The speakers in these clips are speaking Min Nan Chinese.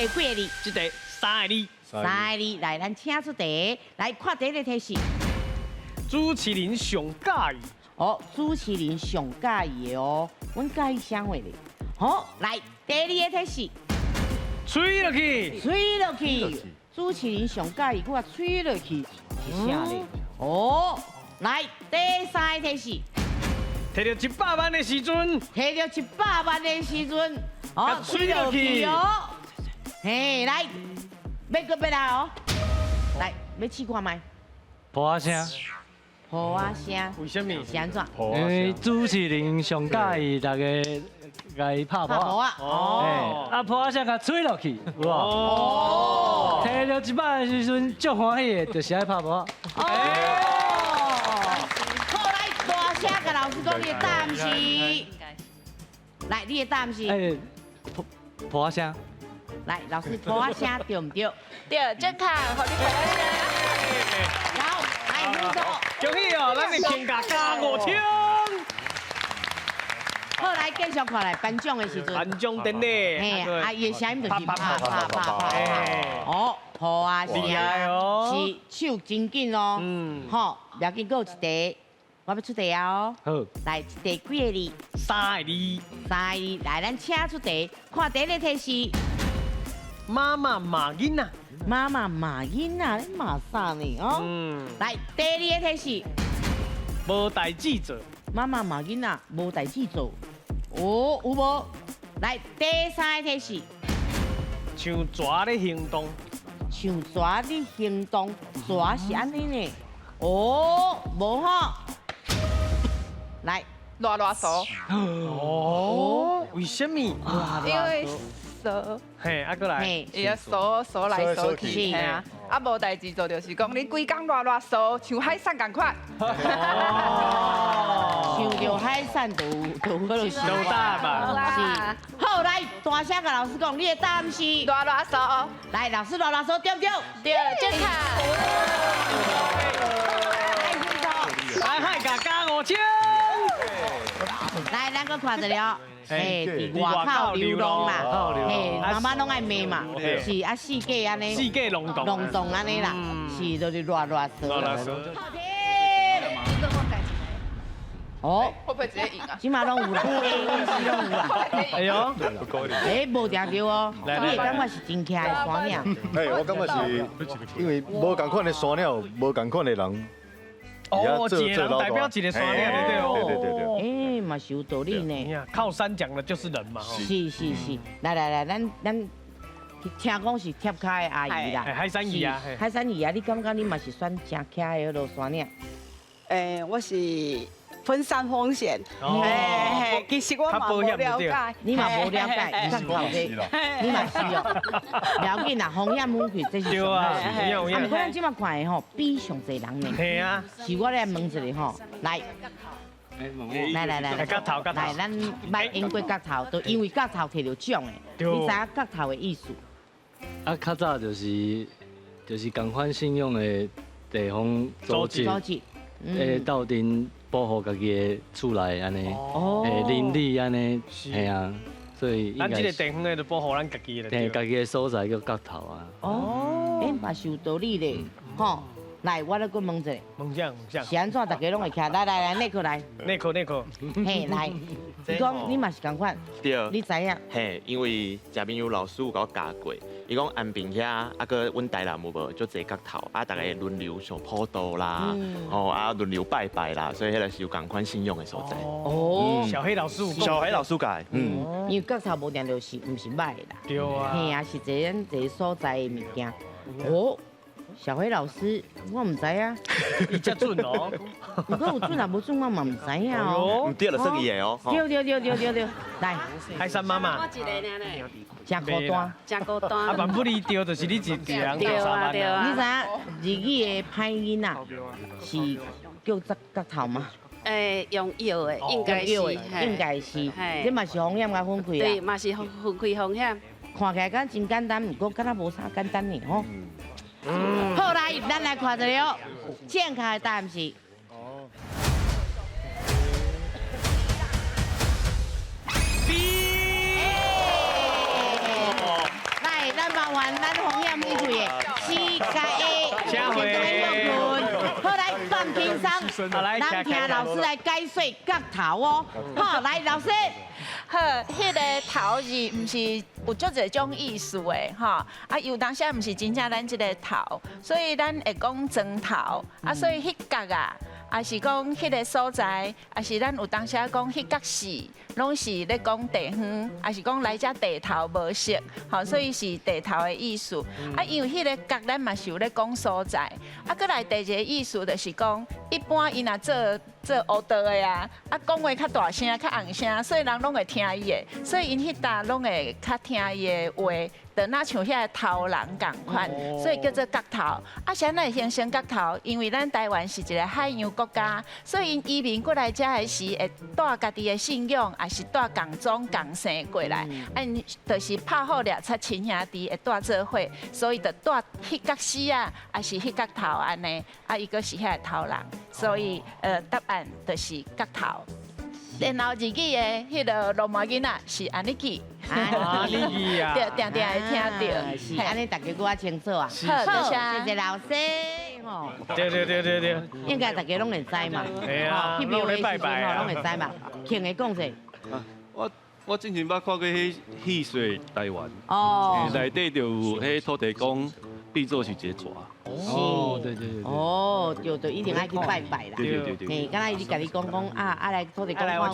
題幾个字？這題三個字。三个字，來，咱請出題，來看第一个提示。主持人上佮意。哦，主持人上佮意的哦，阮佮意啥貨咧？好，來第二个提示。吹落去。吹落去，主持人上佮意，我吹落去是啥咧？哦，來第三个提示。提著一百萬的時陣。提著一百萬的時陣，哦，吹落去哦。嘿，來，欲閣欲來哦，來，欲試看覓？破仔聲。破仔聲。為啥物？是按怎？因為主持人上佮意大家共伊拍噗仔。哦。啊，噗仔聲共吹落去，有無？哦。提著一百的時陣，足歡喜的，就是愛拍噗仔。哦。好，來，大聲共老師講，你的答案是？來，你的答案是？欸，噗仔聲。來，老師，噗仔聲對毋對？對，正確，予你噗仔聲。然後，來，分數。恭喜哦，咱的天價加5000。好，來繼續看來頒獎的時陣。頒獎典禮。嘿，啊，伊的聲音就是啪啪啪啪。哦，噗仔聲。是手真緊哦。嗯。好，不要緊，閣有一題，我欲出題啊哦。好。來，一題幾个字？三个字。三个字，來，咱請出題，看第一个提示。媽媽罵囡仔。媽媽罵囡仔，你罵啥呢？哦。嗯。來，第二个提示。無代誌做。媽媽罵囡仔，無代誌做。哦，有無？來，第三个提示。像蛇咧行動。像蛇咧行動，蛇是按呢呢？哦，無吼。來，賴賴趖。哦，為啥物？因為趖。嘿，啊，閣來。伊個趖趖來趖去，嘿啊，啊無代誌做就是講你規工賴賴趖，像海產仝款。像著海產就有就有彼落是。有答吧？是。好，來，大聲共老師講，你的答案是？賴賴趖。來，老師賴賴趖對毋對？對，正確。來，海價加5000。來，咱閣看一下。嘿，佇外口流浪啦，嘿，媽媽攏愛罵嘛，是啊，四界按呢，四界浪蕩，浪蕩按呢啦，是就是賴賴趖。賴賴趖。哦，會不會直接贏啊？這馬攏有啦，是攏有啦。哎喲，欸，無定著哦，你的感覺是真徛的山嶺。嘿，我感覺是因為無仝款的山嶺，無仝款的人。哦，一个人代表一个山嶺，對對對對對對。欸，嘛是有道理呢。靠山講的就是人嘛。是是是，來來來，咱咱聽講是貼跤的阿姨啦。海山姨啊，海山姨啊，你感覺你嘛是選誠徛的彼个山嶺？欸，我是分散風險。嘿，其實我嘛無了解，你嘛無了解，你嘛是哦。不要緊啦，風險分開，這是上好。啊，毋過咱這馬看的吼，比上濟人呢。係啊。是我來問一下吼，來。來來來來，角頭角頭，來，咱捌用過角頭，就因為角頭提著獎的，你知影角頭的意思？啊，較早就是仝款信仰的地方組織，組織，會鬥陣保護家己的厝內按呢，欸，鄰里按呢，嘿啊，所以咱這个地方的就保護咱家己的，對，家己的所在叫角頭啊。哦，欸，嘛是有道理的，吼。來，我咧閣問一下。問啥？問啥？是按怎？大家攏會徛來來來，內克來。內克內克。嘿，來，你講你嘛是仝款。對。你知影？嘿，因為謝明友老師有共我教過，伊講安平遐啊，閣阮台南有無足濟角頭，啊，逐家輪流上普渡啦，吼啊輪流拜拜啦，所以彼个是有仝款信仰的所在。哦，小黑老師有講。小黑老師教。嗯。因為角頭無定就是毋是䆀的啦。對啊。嘿啊，是一個咱一個所在的物件。哦。小黑老師，我毋知啊。伊遮準哦。毋過有準抑無準，我嘛毋知影哦。毋對就算伊的哦。對對對對對對，來。海山媽媽。我一個爾呢。誠孤單。誠孤單。啊，萬不離對，就是你一個人對啊對啊。你知影日語的歹囡仔是叫做角頭嗎？欸，用藥的，應該是，應該是，這嘛是風險共分開啊。對，嘛是分開風險。看起來敢真簡單，毋過敢若無啥簡單呢吼。好，來，咱來看一下，正確的答案是。B。來，咱嘛來，咱聽老師來解說角頭哦。好，來老師。好，彼個頭字毋是有足濟種意思的吼，啊，有當時毋是真正咱這個頭，所以咱會講磚頭，啊，所以彼角啊，也是講彼個所在，也是咱有當時講彼角四，攏是咧講地方，也是講來遮地頭無色，吼，所以是地頭的意思。啊，因為彼個角咱嘛是有咧講所在，啊，閣來第二個意思就是講，一般伊若做做烏道的啊，啊講話較大聲、較紅聲，所以人攏會聽伊的，所以𪜶彼搭攏會較聽伊的話，就若像遐個頭人仝款，所以叫做角頭。啊，啥會形成角頭？因為咱台灣是一個海洋國家，所以𪜶移民過來遮的時，會帶家己的信仰，也是帶仝宗仝姓過來，啊，𪜶就是拍好掠賊親兄弟會帶做伙，所以就帶彼角絲仔，也是彼角頭按呢，啊，伊閣是遐個頭人，所以答案就是角頭。然後日語的彼个羅馬囡仔是按呢記，按呢記啊，對，定定會聽著，是按呢，大家閣較清楚啊。好，多謝，謝謝老師。吼，對對對對對，應該大家攏會知嘛。係啊，去廟的時陣吼，攏會知嘛。聽會講者。我之前捌看過彼戲說台灣，哦，內底就有彼土地公變做是一个蛇。哦，對對對。哦，對對，一定愛去拜拜啦。對對對。嘿，敢若伊共你講講啊啊來土地公看我，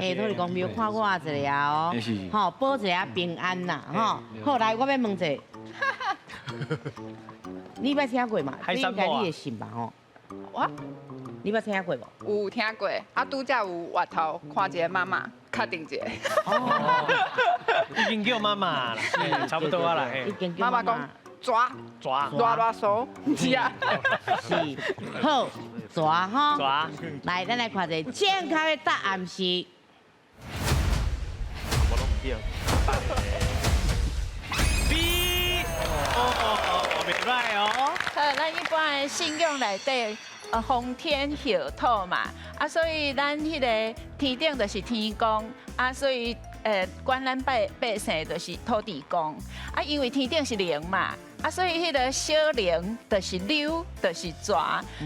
嘿，土地公廟看我一下哦，吼，保一下平安啦，吼。好，來，我欲問者，你捌聽過嘛？應該你會信吧？吼。我，你捌聽過無？有聽過，啊，拄才有外頭看一個媽媽，確定一下。已經叫媽媽啦，差不多啊啦。媽媽講。抓抓抓抓手，是啊，是好抓吼，抓。來，咱來看一下正確的答案是。我攏毋對。 B，哦，袂䆀哦。好，咱一般的信仰內底，奉天後土嘛，啊，所以咱彼个天頂就是天公，啊，所以管咱百百姓就是土地公，啊，因為天頂是靈嘛。啊，所以彼个小靈就是溜，就是蛇，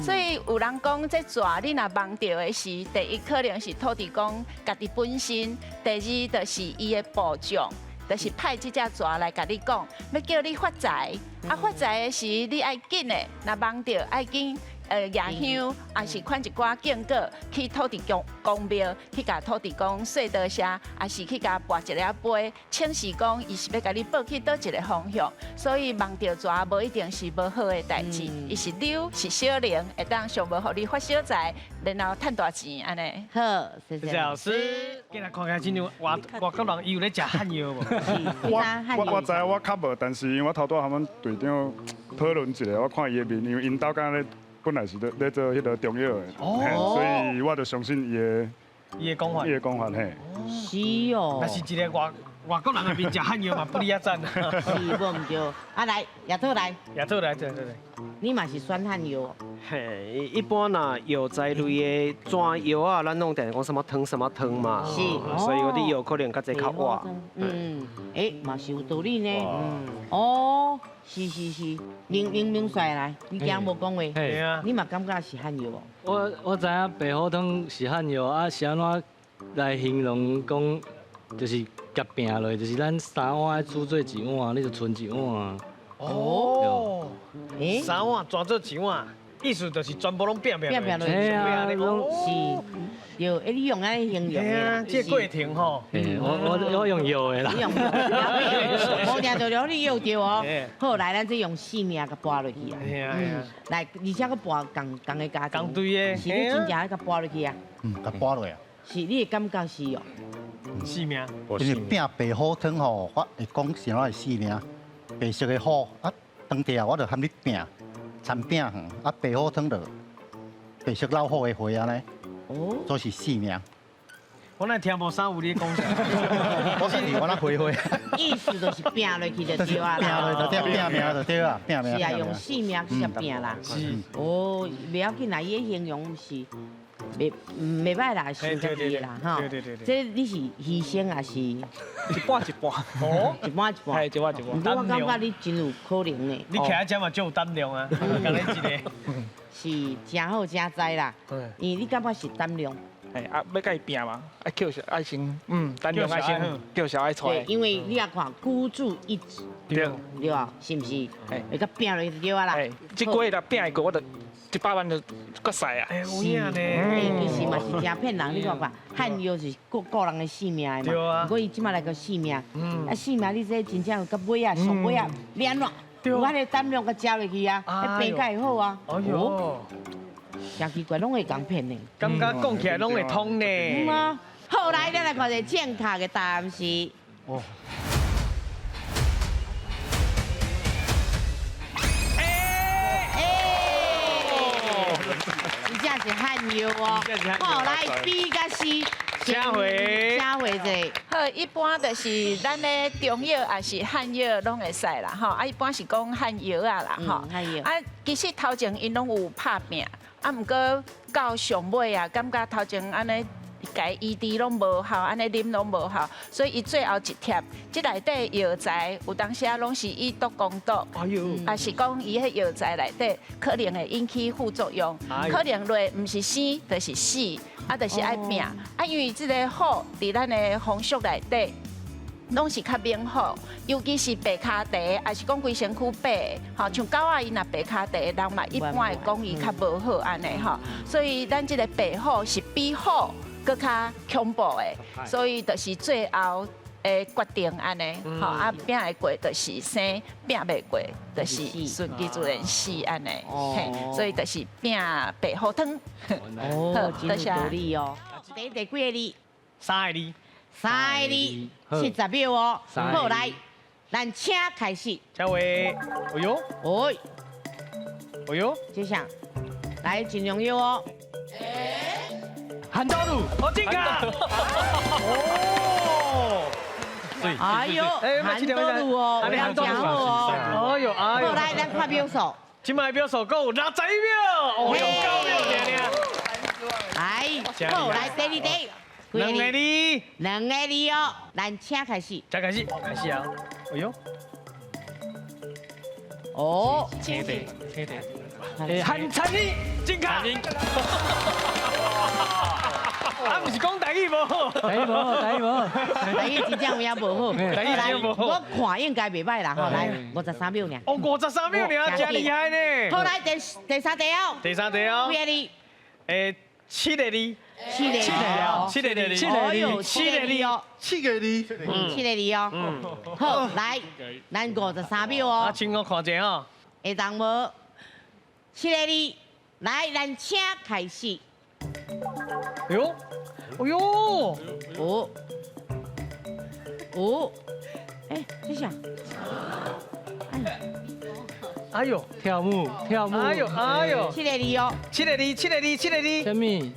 所以有人講這蛇你若夢著的時，第一可能是土地公家己本身，第二就是伊的部將，就是派這隻蛇來共你講，欲叫你發財。啊，發財的時你愛緊的，若夢著愛緊。舉香，也是款一寡敬果去土地公公廟去共土地公說多謝，也是去共跋一下杯，請示講伊是欲共你報去佗一个方向。所以夢著蛇無一定是無好的代誌，伊是溜是小靈，會當上無予你發小財，然後趁大錢按呢。好，謝謝老師。今日看起來真像外外國人，伊有咧食漢藥無？我知我較無，但是因為我頭拄仔和阮隊長討論一下，我看伊的面，因為𪜶兜敢若咧。本來是咧咧做彼个中藥的，所以我就相信伊的伊的講法，伊的講法嘿。是哦。若是一个外外國人的面食漢藥嘛，不離遐讚。是，無毋對。啊來，亞特來。亞特來，對對對。你嘛是選漢藥？嘿，一般若藥材類的蛇藥啊，咱攏定講什麼湯什麼湯嘛。是。所以嗰啲藥可能較濟較活。嗯，欸，嘛是有道理呢。嗯。哦。是是是，明明明帥來，你今無講話，你嘛感覺是漢藥無？我知影白虎湯是漢藥，啊是按怎來形容講，就是夾拼落，就是咱三碗愛煮做一碗，你就賰一碗。哦，三碗轉做一碗，意思就是全部攏拼拼拼拼落去，是。對，欸，你用按呢形容的啦，這個過程吼，我用藥的啦，你用藥，無聽著了，你藥著哦。好，來，咱這用性命共跋落去啊。嗯，來，而且閣跋仝仝个家庭，仝隊的，是你真正愛共跋落去啊？嗯，共跋落啊。是，你的感覺是哦。性命。因為拼白虎湯吼，我會講是怎會性命，白色的虎啊，當地啊，我就含你拼，參拼啊，白虎湯就白色老虎的血按呢。哦，都是性命。我哪聽無啥有你講啥？我是我那回回。意思就是拼落去就對啊。拼落就對，拼命就對啊，拼命。是啊，用性命去拼啦。是。哦，袂要緊啦，伊的形容是袂袂䆀啦，是家己的啦，吼。對對對對。這你是犧牲還是？一半一半。哦。一半一半。係一半一半。我感覺你真有可能呢。你徛在遮嘛，足有膽量啊，共你一个。是真好真知啦。因为你感觉是胆量。嘿，啊，欲共伊拚嘛，啊，叫小爱先，胆量爱先，叫小爱出来。对，因为你也看孤注一掷，对，对吧？是毋是？会共拚落去就对啊啦。这个月若拚会过，我就100万就决赛啊。有影呢。欸，其实嘛是真骗人，你看看，汉药是顾顾人的性命的嘛。对啊。不过伊这马来个性命，啊性命你这真正到尾啊，上尾啊，你按怎？有彼个胆量共食落去啊，彼病才会好啊。哎哟。真奇怪，拢会共骗呢。感觉讲起来拢会通呢。嗯啊。好，来，咱来看一个正确的答案是。哦。真正是罕药哦。好，来 B 佮 C，请回，请回者。好，一般就是咱的中药也是汉药拢会使啦，吼。啊，一般是讲汉药啊啦，吼。汉药。啊，其实头前𪜶拢有拍拚，啊，毋过到上尾啊，感觉头前按呢。共医治拢无效，按呢啉拢无效，所以伊最后一帖，这内底药材有当时啊拢是以毒攻毒，抑是讲伊彼药材内底可能会引起副作用，可能落毋是生就是死，啊就是爱拚，啊因为这个虎伫咱的风俗内底。拢是较猛虎，尤其是白跤茶，抑是讲规身躯白，吼，像狗仔伊若白跤茶，人嘛一般会讲伊较无好按呢吼，所以咱这个白虎是比虎阁较恐怖的，所以就是最后的决定按呢，吼啊拚会过就是生，拚袂过就是顺其自然死按呢，嘿，所以就是拚白虎汤。哦，真有道理哦。第几个字？三个字。三个字，70秒哦。好，来，咱请开始。请回。哎呦，哎，哎呦，这啥？来，真重要哦。韩道鲁，好进卡。哦。哎呦，韩道鲁哦，真好哦。哎呦，哎呦。好，来，咱看秒数。这摆秒数阁有60秒，哦，用9秒尔尔。来，好，来，第二题。两个字，两个字哦，咱请开始。请开始，开始啊！哎呦，哦，请对，请对，韩餐饮，进卡。啊，毋是讲台语无好，台语无好，台语无好，台语真正有影无好。台语真无好。我看应该袂䆀啦，吼，来53秒尔。哦，53秒尔，真厉害呢。好，来第三题哦。第三题哦。几个字？欸，7个字。七个字哦，七个字，七个字，七个字哦，七个字，七个字哦。好，来，咱53秒哦。啊，请我看者哦。会当无？七个字，来，咱请开始。哎呦，哎呦，五，五，哎，这啥？哎呦，跳舞，跳舞，哎呦，哎呦，七个字哦，七个字，七个字，七个字。什么？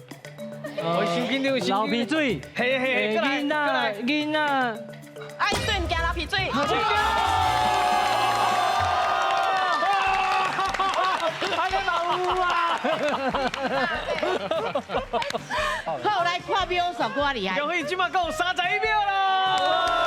我伤紧张，流鼻水，嘿嘿，囡仔，囡仔，哎，对，毋惊流鼻水。按呢嘛有啊！好，来看秒数，阁较厉害。恭喜，这马阁有31秒啦！